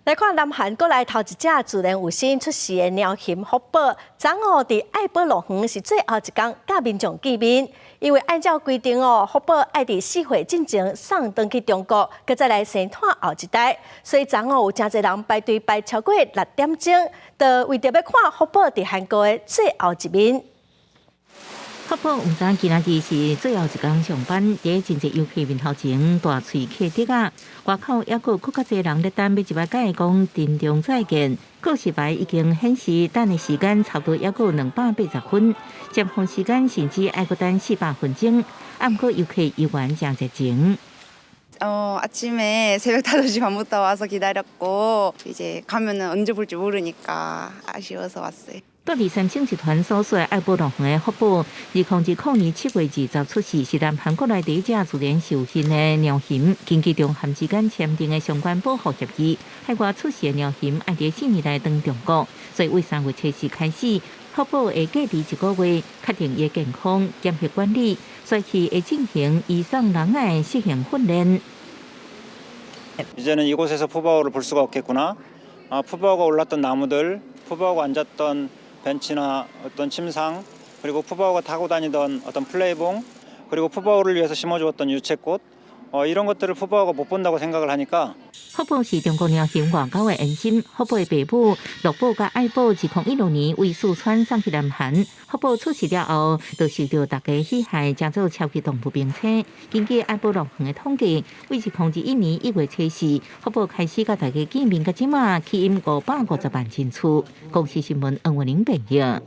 來看南韓國內頭一隻自然有身出世的貓熊福寶，昨昏佇愛寶樂園是最後一工佮民眾見面，因為按照規定哦，福寶愛佇4歲進前送轉去中國，閣再來生湠後一代，所以昨昏有誠濟人排隊排超過6點鐘，就為著欲看福寶佇韓國的最後一面。福寶毋知今仔日是最後一工上班，佇真濟遊客面頭前大喙客滴仔，外口猶閣閣較濟人咧等欲一擺共伊講珍重再見。告示牌已經顯示等的時間差不多猶閣280分，尖峰時間甚至愛閣等400分鐘。啊，毋過遊客猶原誠熱情。 아침에 새벽 5시 반부터 와서 기다렸고 이제 가면은 언제 볼지 모르니까 아쉬워서 왔어요. 住佇三星集團所屬的愛寶樂園的福寶，2020年7月20出世，是南韓國內第一隻自然受孕的貓熊。根據中韓之間簽訂的相關保護協議，海外出世的貓熊愛佇4年內轉中國，所以對3月初四開始，福寶會隔離一個月，確定伊的健康、檢疫管理，隨去會進行醫送人的適應訓練。 이제는 이곳에서 푸바오를 볼 수가 없겠구나. 아, 푸바오가 올랐던 나무들, 푸바오가 앉았던 벤치나 어떤 침상, 그리고 푸바오가 타고 다니던 어떤 플레이봉, 그리고 푸바오를 위해서 심어주었던 유채꽃, 이런 것들을 푸바오가 못 본다고 생각을 하니까 福寶是中國貓熊外交的延伸。福寶的爸母樂寶佮愛寶，2016年對四川送去南韓。福寶出世了後，就受著大家喜愛，成做超級動物明星。根據愛寶樂園的統計，對2021年1月初四，福寶開始佮大家見面，到這馬吸引550萬人次。公視新聞黃文玲編譯。